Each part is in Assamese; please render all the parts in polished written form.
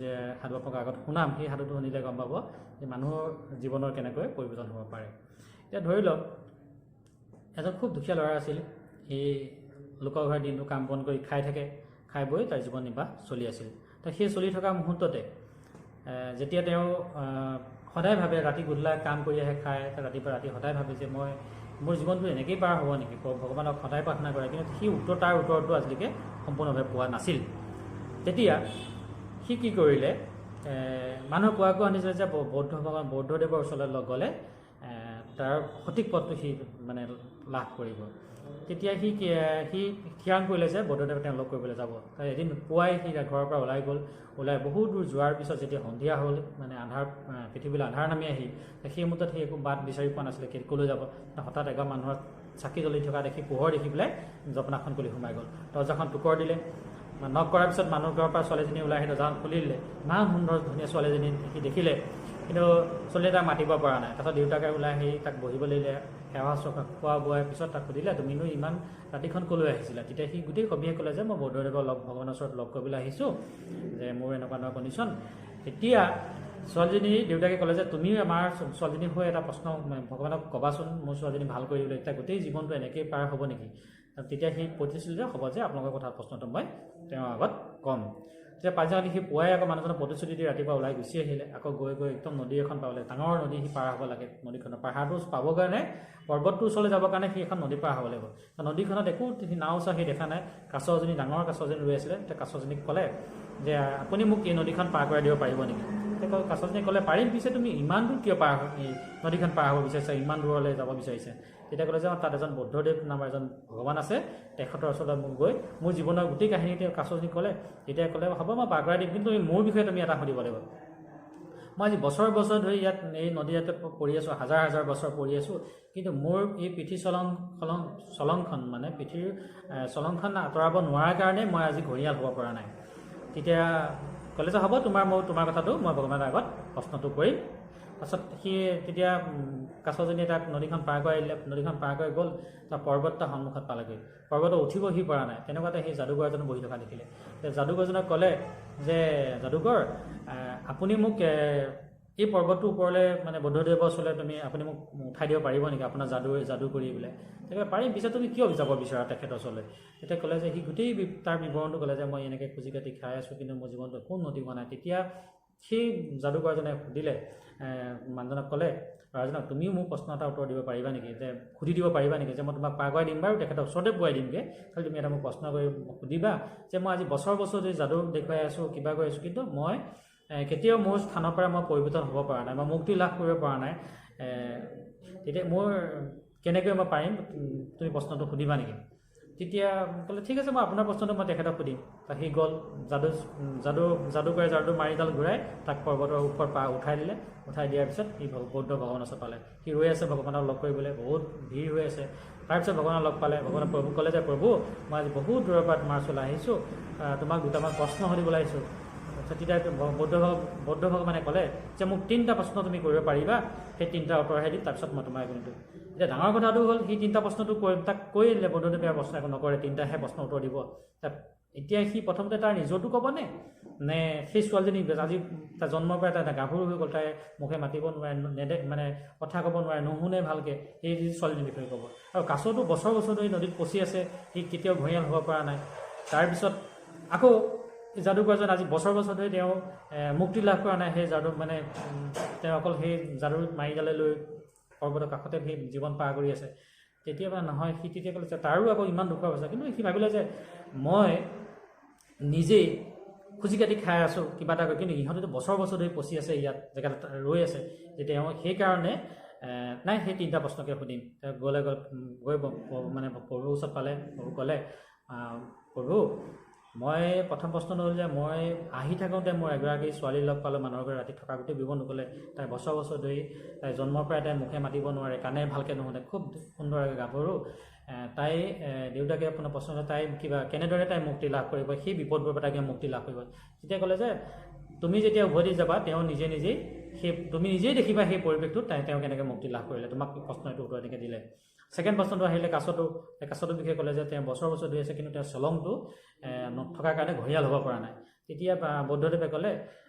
যে সাধু আপোনাক আগত শুনাম, সেই সাধুটো শুনিলে গম পাব যে মানুহৰ জীৱনৰ কেনেকৈ পৰিৱৰ্তন হ'ব পাৰে। এতিয়া ধৰি লওক এজন খুব দুখীয়া ল'ৰা আছিল। সি লোকৰ ঘৰত দিনটো কাম বন কৰি খাই থাকে, খাই বৈ তাৰ জীৱন নিৰ্বাহ চলি আছিল। তো সেই চলি থকা মুহূৰ্ততে যেতিয়া তেওঁ সদায় ভাবে, ৰাতি গধূলা কাম কৰি আহে, খায়, ৰাতিপুৱা ৰাতি সদায় ভাবে যে মই মোৰ জীৱনটো এনেকেই পাৰ হ'ব নেকি, ভগৱানক সদায় প্ৰাৰ্থনা কৰে। কিন্তু সি উত্তৰ তাৰ উত্তৰটো আজিলৈকে সম্পূৰ্ণভাৱে পোৱা নাছিল। তেতিয়া সি কি কৰিলে? মানুহে কোৱা কোৱা শুনিছিলে যে বৌদ্ধ ভগৱান বৌদ্ধদেৱৰ ওচৰলৈ গ'লে তাৰ সঠিক পথটো সি মানে লাভ কৰিব। তেতিয়া সি থিৰাং কৰিলে যে বৌদ্ধদেৱে তেওঁ লগ কৰিবলৈ যাব। এদিন পুৱাই সি ঘৰৰ পৰা ওলাই গ'ল। ওলাই বহুত দূৰ যোৱাৰ পিছত যেতিয়া সন্ধিয়া হ'ল, মানে আন্ধাৰ, পৃথিৱীলৈ আন্ধাৰ নামি আহিল, সেই মুহূৰ্তত সি একো বাট বিচাৰি পোৱা নাছিলে, ক'লৈ যাব। হঠাৎ এঘৰ মানুহৰ চাকি জ্বলি থকা দেখি, পোহৰ দেখি পেলাই জপনাখন খুলি সোমাই গ'ল। দৰ্জাখন টোকৰ দিলে। নক কৰাৰ পিছত মানুহ ঘৰৰ পৰা ছোৱালীজনী ওলাই আহি দৰ্জাখন খুলি দিলে। ইমান সুন্দৰ ধুনীয়া ছোৱালীজনী সি দেখিলে, কিন্তু ছোৱালীজনী তাক মাতিব পৰা নাই। তাৰপিছত দেউতাকে ওলাই আহি তাক বহিবলৈ দিলে, সেৱা শুশ্ৰূষা খোৱা বোৱাৰ পিছত তাক সুধিলে, তুমিনো ইমান ৰাতিখন ক'লৈ আহিছিলা? তেতিয়া সি গোটেই সবিশেষ ক'লে যে মই বৌদ্ধদেৱৰ লগ ভগৱানৰ ওচৰত লগ কৰিবলৈ আহিছোঁ, যে মোৰ এনেকুৱা এনেকুৱা কণ্ডিশ্যন। তেতিয়া ছোৱালীজনী দেউতাকে ক'লে যে তুমিও আমাৰ ছোৱালীজনী হৈ এটা প্ৰশ্ন ভগৱানক ক'বাচোন, মোৰ ছোৱালীজনী ভাল কৰি দিবলৈ, তেতিয়া গোটেই জীৱনটো এনেকেই পাৰ হ'ব নেকি? তেতিয়া সি প্ৰতিশ্ৰুতি দিলে, হ'ব যে আপোনালোকৰ কথা প্ৰশ্নটো মই তেওঁৰ আগত ক'ম। তেতিয়া পাছদিনাখনি সি পুৱাই আকৌ মানুহজনক প্ৰতিশ্ৰুতি দি ৰাতিপুৱা ওলাই গুচি আহিলে। আকৌ গৈ গৈ একদম নদী এখন পালে, ডাঙৰ নদী সি পাৰ হ'ব লাগে। নদীখনৰ পাহাৰটো পাবৰ কাৰণে, পৰ্বতটোৰ ওচৰলৈ যাবৰ কাৰণে সি এখন নদী পাৰ হ'ব লাগিব। নদীখনত একো নাও চাও সি দেখা নাই। কাছ এজনী, ডাঙৰ কাছ এজনী ৰৈ আছিলে। তেতিয়া কাছজনীক ক'লে যে আপুনি মোক এই নদীখন পাৰ কৰাই দিব পাৰিব নেকি? তেতিয়া কাছজনীয়ে ক'লে, পাৰিম, পিছে তুমি ইমান দূৰ কিয় পাৰ নদীখন পাৰ হ'ব বিচাৰিছা, ইমান দূৰলৈ যাব বিচাৰিছা? তেতিয়া ক'লে যে তাত এজন বৌদ্ধদেৱ নামৰ এজন ভগৱান আছে, তেখেতৰ ওচৰলৈ মোক গৈ মোৰ জীৱনৰ গোটেই কাহিনী তেওঁ কাছজনীক ক'লে। তেতিয়া ক'লে, হ'ব মই পাৰ কৰাই দিম, কিন্তু তুমি মোৰ বিষয়ে তুমি এটা সুধিব লাগিব। মই আজি বছৰ বছৰ ধৰি ইয়াত এই নদী ইয়াতে পৰি আছোঁ, হাজাৰ হাজাৰ বছৰ পৰি আছোঁ, কিন্তু মোৰ এই পিঠি চলংখন মানে পিঠিৰ চলংখন আঁতৰাব নোৱাৰাৰ কাৰণে মই আজি ঘঁৰিয়াল হ'ব পৰা নাই। তেতিয়া ক'লে যে হ'ব, তোমাৰ মই তোমাৰ কথাটো মই ভগৱানৰ আগত প্ৰশ্নটো কৰিম। পাছত সি তেতিয়া কাছজনীয়ে তাক নদীখন পাৰ কৰাই দিলে। নদীখন পাৰ কৰি গ'ল, তাৰ পৰ্বত এটা সন্মুখত পালেগৈ। পৰ্বতত উঠিব সি পৰা নাই। তেনেকুৱাতে সেই যাদুকৰ এজন বহি থকা দেখিলে। যাদুকৰজনক ক'লে যে যাদুকৰ, আপুনি মোক এই পৰ্বতটোৰ ওপৰলৈ মানে বৌদ্ধদেৱৰ ওচৰলৈ তুমি আপুনি মোক উঠাই দিব পাৰিব নেকি আপোনাৰ যাদু কৰি বোলে? তেতিয়া পাৰিম, পিছে তুমি কিয় যাব বিচৰা তেখেতৰ ওচৰলৈ? তেতিয়া ক'লে যে সি গোটেই তাৰ বিৱৰণটো ক'লে যে মই এনেকৈ খুজি কাটি খাই আছোঁ, কিন্তু মোৰ জীৱনটো একো উন্নতি হোৱা নাই। তেতিয়া সেই যাদুকৰজনে সুধিলে, মানুহজনক ক'লে, ল'ৰাজনক, তুমিও মোৰ প্ৰশ্ন এটা উত্তৰ দিব পাৰিবা নেকি, যে সুধি দিব পাৰিবা নেকি যে মই তোমাক পাৰ কৰাই দিম বাৰু, তেখেতৰ ওচৰতে পোৱাই দিমগৈ, খালি তুমি এটা মোক প্ৰশ্ন কৰি সুধিবা যে মই আজি বছৰ বছৰ ধৰি যাদু দেখুৱাই আছোঁ, কিবা কৰি আছোঁ, কিন্তু মই কেতিয়াও মোৰ স্থানৰ পৰা মই পৰিৱৰ্তন হ'ব পৰা নাই, মই মুক্তি লাভ কৰিব পৰা নাই, তেতিয়া মোৰ কেনেকৈ মই পাৰিম, তুমি প্ৰশ্নটো সুধিবা নেকি? তেতিয়া ক'লে, ঠিক আছে, মই আপোনাৰ প্ৰশ্নটো মই তেখেতক সুধিম। সি গ'ল, যাদু যাদু যাদুকৰে যাদু মাৰিডাল ঘূৰাই তাক পৰ্বতৰ ওপৰত উঠাই দিলে। উঠাই দিয়াৰ পিছত সি বৌদ্ধ ভগৱানৰ ওচৰত পালে। সি ৰৈ আছে ভগৱানক লগ কৰিবলৈ, বহুত ভিৰ হৈ আছে। তাৰপিছত ভগৱানক লগ পালে। ভগৱানক প্ৰভু ক'লে যে প্ৰভু, মই আজি বহুত দূৰৰ পৰা তোমাৰ ওচৰলৈ আহিছোঁ, তোমাক দুটামান প্ৰশ্ন সুধিবলৈ আহিছোঁ। তেতিয়া বৌদ্ধ ভগৱানে ক'লে যে মোক তিনিটা প্ৰশ্ন তুমি কৰিব পাৰিবা, সেই তিনিটা উত্তৰহে দিম, তাৰপিছত মই তোমাক একো নিদিওঁ। এতিয়া ডাঙৰ কথাটো হ'ল, সি তিনিটা প্ৰশ্নটো কৈ তাক কৈ দিলে, বৌদ্ধদেৱে বেয়া প্ৰশ্ন একো নকৰে, তিনিটাহে প্ৰশ্ন উত্তৰ দিব। এতিয়া সি প্ৰথমতে তাৰ নিজৰটো ক'বনে নে সেই ছোৱালীজনী আজি তাৰ জন্মৰ পৰা তাই গাভৰু হৈ গ'ল, তাই মুখে মাতিব নোৱাৰে, নেদে মানে কথা ক'ব নোৱাৰে, নুশুনে ভালকৈ, সেই ছোৱালীজনীৰ বিষয়ে ক'ব? আৰু কাছটো বছৰ বছৰ ধৰি নদীত পচি আছে, সি কেতিয়াও ঘঁৰিয়াল হ'ব পৰা নাই। তাৰপিছত আকৌ যাদুকৰজন আজি বছৰ বছৰ ধৰি তেওঁ মুক্তি লাভ কৰা নাই, সেই যাদু মানে তেওঁ অকল সেই যাদুৰ মাৰিডালে লৈ পৰ্বতৰ কাষতে সেই জীৱন পাৰ কৰি আছে। তেতিয়া মানে নহয়, সি তেতিয়া ক'লে যে তাৰো আকৌ ইমান দুখৰ অৱস্থা, কিন্তু সি ভাবিলে যে মই নিজেই খুজি কাটি খাই আছোঁ কিবা এটা কৰি, কিন্তু ইহঁতেতো বছৰ বছৰ ধৰি পচি আছে, ইয়াত জেগাত ৰৈ আছে, যে তেওঁ সেইকাৰণে নাই সেই তিনিটা প্ৰশ্নকে সুধিম। তেওঁ গ'লে গৈ মানে প্ৰভুৰ ওচৰত পালে। প্ৰভু ক'লে, প্ৰভু, মই প্ৰথম প্ৰশ্নটো হ'ল যে মই আহি থাকোঁতে মই এগৰাকী ছোৱালী লগ পালোঁ, মানুহৰ ঘৰত ৰাতি থকা গোটেই বিৱৰণ ক'লে, তাই বছৰ বছৰ ধৰি তাই জন্মৰ পৰাই তাই মুখে মাতিব নোৱাৰে, কাণে ভালকৈ নুশুনে, খুব সুন্দৰ গাভৰু, তাই দেউতাকে আপোনাৰ প্ৰশ্ন তাই কিবা কেনেদৰে তাই মুক্তি লাভ কৰিব, সেই বিপদবোৰৰ পৰা তাই মুক্তি লাভ কৰিব? তেতিয়া ক'লে যে তুমি যেতিয়া উভতি যাবা, তেওঁ নিজে নিজেই সেই তুমি নিজেই দেখিবা সেই পৰিৱেশটোত তাই তেওঁ কেনেকৈ মুক্তি লাভ কৰিলে। তোমাক প্ৰশ্ন এইটো উত্তৰ এনেকৈ দিলে। ছেকেণ্ড প্ৰশ্নটো আহিলে কাছটো, কাছটোৰ বিষয়ে ক'লে যে তেওঁ বছৰ বছৰ ধৰি আছে, কিন্তু তেওঁৰ চলংটো নথকাৰ কাৰণে ঘঁৰিয়াল হ'ব পৰা নাই। তেতিয়া বৌদ্ধদেৱে ক'লে,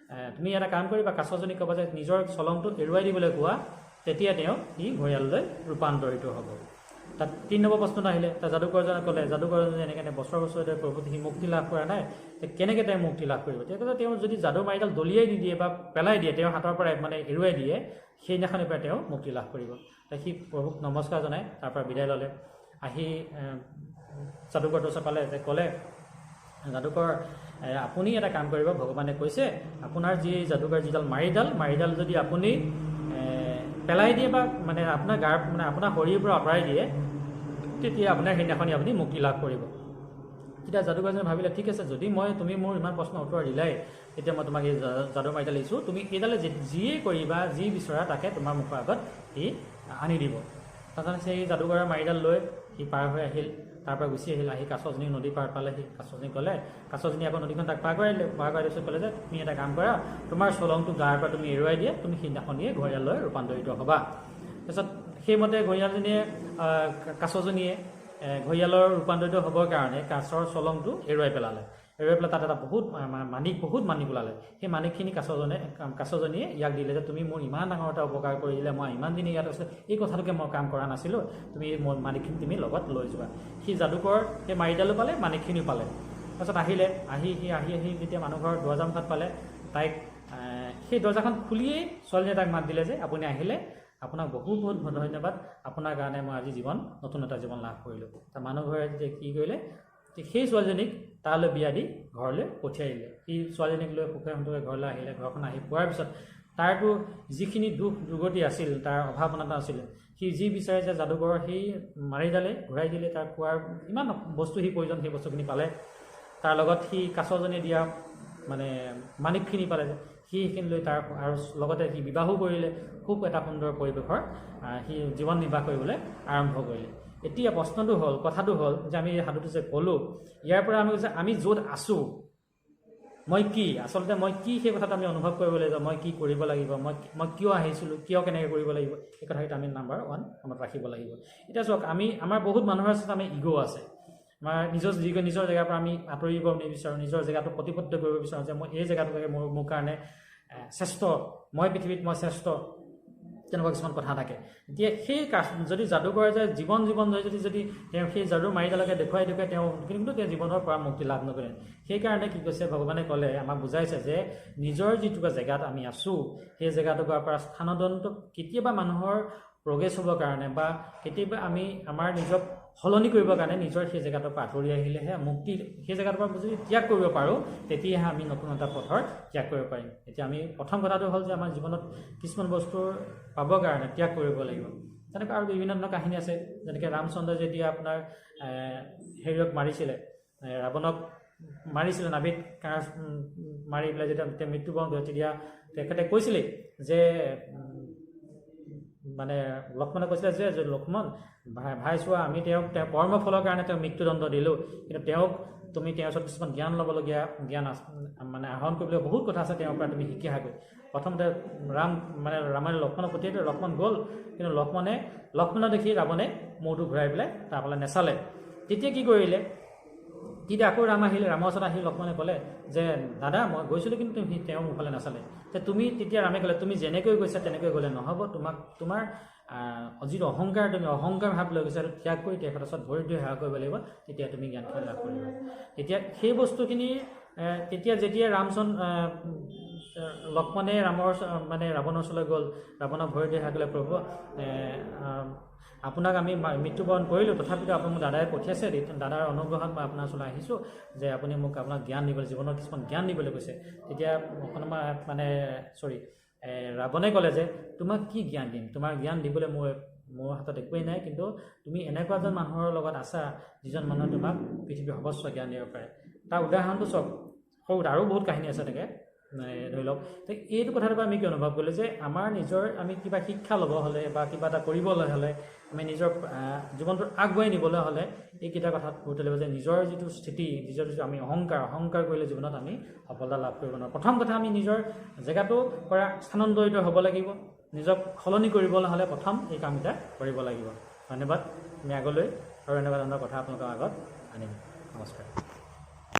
তুমি এটা কাম কৰিবা, কাছজনীক ক'বা যে নিজৰ চলংটো এৰুৱাই দিবলৈ কোৱা, তেতিয়া তেওঁ সি ঘৰিয়াললৈ ৰূপান্তৰিত হ'ব। তাত 3 নম্বৰ প্ৰশ্নটো আহিলে, তাত যাদুকৰজনে ক'লে, যাদুকৰজনে এনেকৈ বছৰ বছৰ ধৰি প্ৰভু সি মুক্তি লাভ কৰা নাই, কেনেকৈ তেওঁ মুক্তি লাভ কৰিব? তেওঁ ক'লে, তেওঁ যদি যাদু মাৰিডাল দলিয়াই দি দিয়ে বা পেলাই দিয়ে, তেওঁৰ হাতৰ পৰা মানে এৰুৱাই দিয়ে, সেইদিনাখনিৰ পৰা তেওঁ মুক্তি লাভ কৰিব। সি প্ৰভুক নমস্কাৰ জনাই তাৰ পৰা বিদায় ল'লে। আহি যাদুকৰটো ওচৰত পালে, যে ক'লে, যাদুকৰ, আপুনি এটা কাম কৰিব, ভগৱানে কৈছে আপোনাৰ যি যাদুকৰ যিডাল মাৰিডাল যদি আপুনি পেলাই দিয়ে বা মানে আপোনাৰ গাৰ মানে আপোনাৰ শৰীৰৰ পৰা আঁতৰাই দিয়ে, তেতিয়া আপোনাৰ সেইদিনাখনি আপুনি মুক্তি লাভ কৰিব। তেতিয়া যাদুকৰজনে ভাবিলে, ঠিক আছে, যদি তুমি মোৰ ইমান প্ৰশ্নৰ উত্তৰ দিলাই, তেতিয়া মই তোমাক এই যাদু মাৰিডাল দিছোঁ, তুমি এইডালে যিয়ে কৰিবা, যি বিচৰা তাকে তোমাৰ মুখৰ আগত সি আনি দিব। তাৰপিছত সেই যাদুকৰৰ মাৰিডাল লৈ সি পাৰ হৈ আহিল, তাৰ পৰা গুচি আহিল। আহি কাছজনী নদী পাৰ পালে। সি কাছজনী ক'লে, কাছজনী আকৌ নদীখন তাক পাৰ কৰাই দিলে। পাৰ কৰাই দিয়াৰ পিছত ক'লে যে তুমি এটা কাম কৰা, তোমাৰ চলংটো গাৰ পৰা তুমি এৰুৱাই দিয়া, তুমি সিদিনাখনিয়ে ঘৰিয়াললৈ ৰূপান্তৰিত হ'বা। তাৰপিছত সেইমতে কাছজনীয়ে ঘৰিয়ালৰ ৰূপান্তৰিত হ'বৰ কাৰণে কাছৰ চলংটো এৰুৱাই পেলালে। এৰুৱাই পেলাই তাত এটা বহুত মানিক, বহুত মানিক ওলালে। সেই মানিকখিনি কাছজনীয়ে ইয়াক দিলে যে তুমি মোৰ ইমান ডাঙৰ এটা উপকাৰ কৰি দিলে, মই ইমান দিনে ইয়াত আছিলোঁ, এই কথাটোকে মই কাম কৰা নাছিলোঁ, তুমি মোৰ মানিকখিনি তুমি লগত লৈ যোৱা। সি যাদুকৰ সেই মাৰিডালো পালে, মানিকখিনিও পালে। তাৰপিছত আহিলে, আহি সি আহি আহি যেতিয়া মানুহ ঘৰৰ দৰ্জা মুখত পালে, তাইক সেই দৰ্জাখন খুলিয়েই ছোৱালীজনীয়ে তাক মাত দিলে যে আপুনি আহিলে, আপোনাক বহুত বহুত ধন্যবাদ, আপোনাৰ কাৰণে মই আজি নতুন এটা জীৱন লাভ কৰিলোঁ। তাৰ মানুহ ঘৰে তেতিয়া কি কৰিলে, সেই ছোৱালীজনীক তালৈ বিয়া দি ঘৰলৈ পঠিয়াই দিলে। সি ছোৱালীজনীক লৈ সুখে সন্তোষে ঘৰলৈ আহিলে। ঘৰখন আহি পোৱাৰ পিছত তাৰতো যিখিনি দুখ দুৰ্গতি আছিল, তাৰ অভাৱ অনাটন আছিল, সি যি বিচাৰিছে যাদুকৰৰ সেই মাৰিডালে ঘূৰাই দিলে। তাৰ খোৱাৰ ইমান বস্তু সি প্ৰয়োজন, সেই বস্তুখিনি পালে। তাৰ লগত সি কাছজনীয়ে দিয়া মানে মানিকখিনি পালে, সি সেইখিনি লৈ তাৰ আৰু লগতে সি বিবাহো কৰিলে। খুব এটা সুন্দৰ পৰিৱেশৰ সি জীৱন নিৰ্বাহ কৰিবলৈ আৰম্ভ কৰিলে। এতিয়া প্ৰশ্নটো হ'ল, কথাটো হ'ল যে আমি এই সাধুটো যে ক'লোঁ, ইয়াৰ পৰা আমি যে আমি য'ত আছোঁ, মই কি, আচলতে মই কি, সেই কথাটো আমি অনুভৱ কৰিব লাগিব। মই কি কৰিব লাগিব, মই কিয় আহিছিলোঁ, কিয় কেনেকৈ কৰিব লাগিব, সেই কথাকেইটা আমি নাম্বাৰ 1 মনত ৰাখিব লাগিব। এতিয়া চাওক, আমাৰ বহুত মানুহৰ আছে, আমি ইগ' আছে, আমাৰ নিজৰ জেগাৰ পৰা আমি আঁতৰিব নিবিচাৰোঁ, নিজৰ জেগাটো প্ৰতিপত্তি কৰিব বিচাৰোঁ যে মই এই জেগাটোকে মোৰ কাৰণে শ্ৰেষ্ঠ, মই পৃথিৱীত মই শ্ৰেষ্ঠ, তেনেকুৱা কিছুমান কথা থাকে। এতিয়া সেই যদি যাদুকৰে যে জীৱন জীৱন ধৰি যদি তেওঁ সেই যাদুৰ মাৰিডালকে দেখুৱাই দেখুৱাই তেওঁ কিন্তু তেওঁ জীৱনৰ পৰা মুক্তি লাভ নকৰে। সেইকাৰণে কি কৈছে ভগৱানে, ক'লে আমাক বুজাইছে যে নিজৰ যিটুকুৰা জেগাত আমি আছোঁ, সেই জেগাটুকুৰাৰ পৰা স্থানান্তৰটো কেতিয়াবা মানুহৰ প্ৰগ্ৰেছ হ'বৰ কাৰণে বা কেতিয়াবা আমি আমাৰ নিজক সলনি কৰিবৰ কাৰণে নিজৰ সেই জেগাটোৰ পৰা আঁতৰি আহিলেহে মুক্তি, সেই জেগাটোৰ পৰা যদি ত্যাগ কৰিব পাৰোঁ, তেতিয়াহে আমি নতুন এটা পথৰ ত্যাগ কৰিব পাৰিম। এতিয়া আমি প্ৰথম কথাটো হ'ল যে আমাৰ জীৱনত কিছুমান বস্তুৰ পাবৰ কাৰণে ত্যাগ কৰিব লাগিব। তেনেকুৱা আৰু বিভিন্ন ধৰণৰ কাহিনী আছে, যেনেকৈ ৰামচন্দ্ৰই যেতিয়া আপোনাৰ হেৰিয়ক মাৰিছিলে, ৰাৱণক মাৰিছিলে, নাভিত কাঁড় মাৰি পেলাই যেতিয়া তেওঁ মৃত্যুবৰণ কৰিলে, তেতিয়া তেখেতে কৈছিলেই যে মানে লক্ষ্মণে কৈছিলে যে লক্ষ্মণ ভাই চোৱা, আমি তেওঁক তেওঁৰ কৰ্মফলৰ কাৰণে তেওঁক মৃত্যুদণ্ড দিলোঁ, কিন্তু তেওঁক তুমি তেওঁৰ ওচৰত কিছুমান জ্ঞান ল'বলগীয়া জ্ঞান আছে, মানে আহৰণ কৰিবলৈ বহুত কথা আছে, তেওঁৰ পৰা তুমি শিকি আহাগৈ। প্ৰথমতে ৰামে লক্ষ্মণক পঠিয়াই দিলে, লক্ষ্মণ গ'ল, কিন্তু লক্ষ্মণক দেখি ৰাৱণে মূৰটো ঘূৰাই পেলাই তাৰ ফালে নেচালে। তেতিয়া কি কৰিলে, তেতিয়া আকৌ ৰাম আহিলে, ৰামৰ ওচৰত আহি লক্ষ্মণে ক'লে যে দাদা মই গৈছিলোঁ, কিন্তু তুমি তেওঁ মোৰ ফালে নাচালে। তে তুমি তেতিয়া ৰামে ক'লে তুমি যেনেকৈ গৈছা তেনেকৈ গ'লে নহ'ব, তোমাৰ যিটো অহংকাৰ, তুমি অহংকাৰ ভাৱ লৈ গৈছা, সেইটো ত্যাগ কৰি তেখেতৰ ওচৰত ভৰি ধুই সেৱা কৰিব লাগিব, তেতিয়া তুমি জ্ঞানখিনি লাভ কৰিবা। তেতিয়া সেই বস্তুখিনি, তেতিয়া যেতিয়া লক্ষ্মণে ৰামৰ মানে ৰাৱণৰ ওচৰলৈ গ'ল, ৰাৱণক ভৰি ধুই সেৱা কৰিলে, প্ৰভু, আপোনাক আমি মৃত্যুবৰণ কৰিলোঁ, তথাপিতো আপুনি মোক দাদাই পঠিয়াইছে, দাদাৰ অনুগ্ৰহত মই আপোনাৰ ওচৰলৈ আহিছোঁ যে আপুনি মোক আপোনাক জ্ঞান দিবলৈ, জীৱনৰ কিছুমান জ্ঞান দিবলৈ কৈছে। তেতিয়া অকণমান মানে চৰি, ৰাৱণে ক'লে যে তোমাক কি জ্ঞান দিম, তোমাৰ জ্ঞান দিবলৈ মোৰ হাতত একোৱেই নাই, কিন্তু তুমি এনেকুৱা এজন মানুহৰ লগত আছা যিজন মানুহে তোমাক পৃথিৱীৰ সৰ্বোচ্চ জ্ঞান দিব পাৰে। তাৰ উদাহৰণটো চাওক, সৰু আৰু বহুত কাহিনী আছে তেনেকৈ, ধৰি লওক। তে এইটো কথাটোৰ পৰা আমি কি অনুভৱ কৰিলোঁ যে আমাৰ নিজৰ আমি কিবা শিক্ষা ল'ব হ'লে বা কিবা এটা কৰিবলৈ হ'লে, আমি নিজৰ জীৱনটো আগুৱাই নিবলৈ হ'লে এইকেইটা কথাত গুৰুত্ব লাগিব যে নিজৰ যিটো স্থিতি, নিজৰ যিটো আমি অহংকাৰ, অহংকাৰ কৰিলে জীৱনত আমি সফলতা লাভ কৰিব নোৱাৰোঁ। প্ৰথম কথা আমি নিজৰ জেগাটোৰ পৰা স্থানান্তৰিত হ'ব লাগিব, নিজক সলনি কৰিবলৈ হ'লে প্ৰথম এই কামকেইটা কৰিব লাগিব। ধন্যবাদ। আমি আগলৈ আৰু এনেকুৱা ধৰণৰ কথা আপোনালোকৰ আগত আনিম। নমস্কাৰ।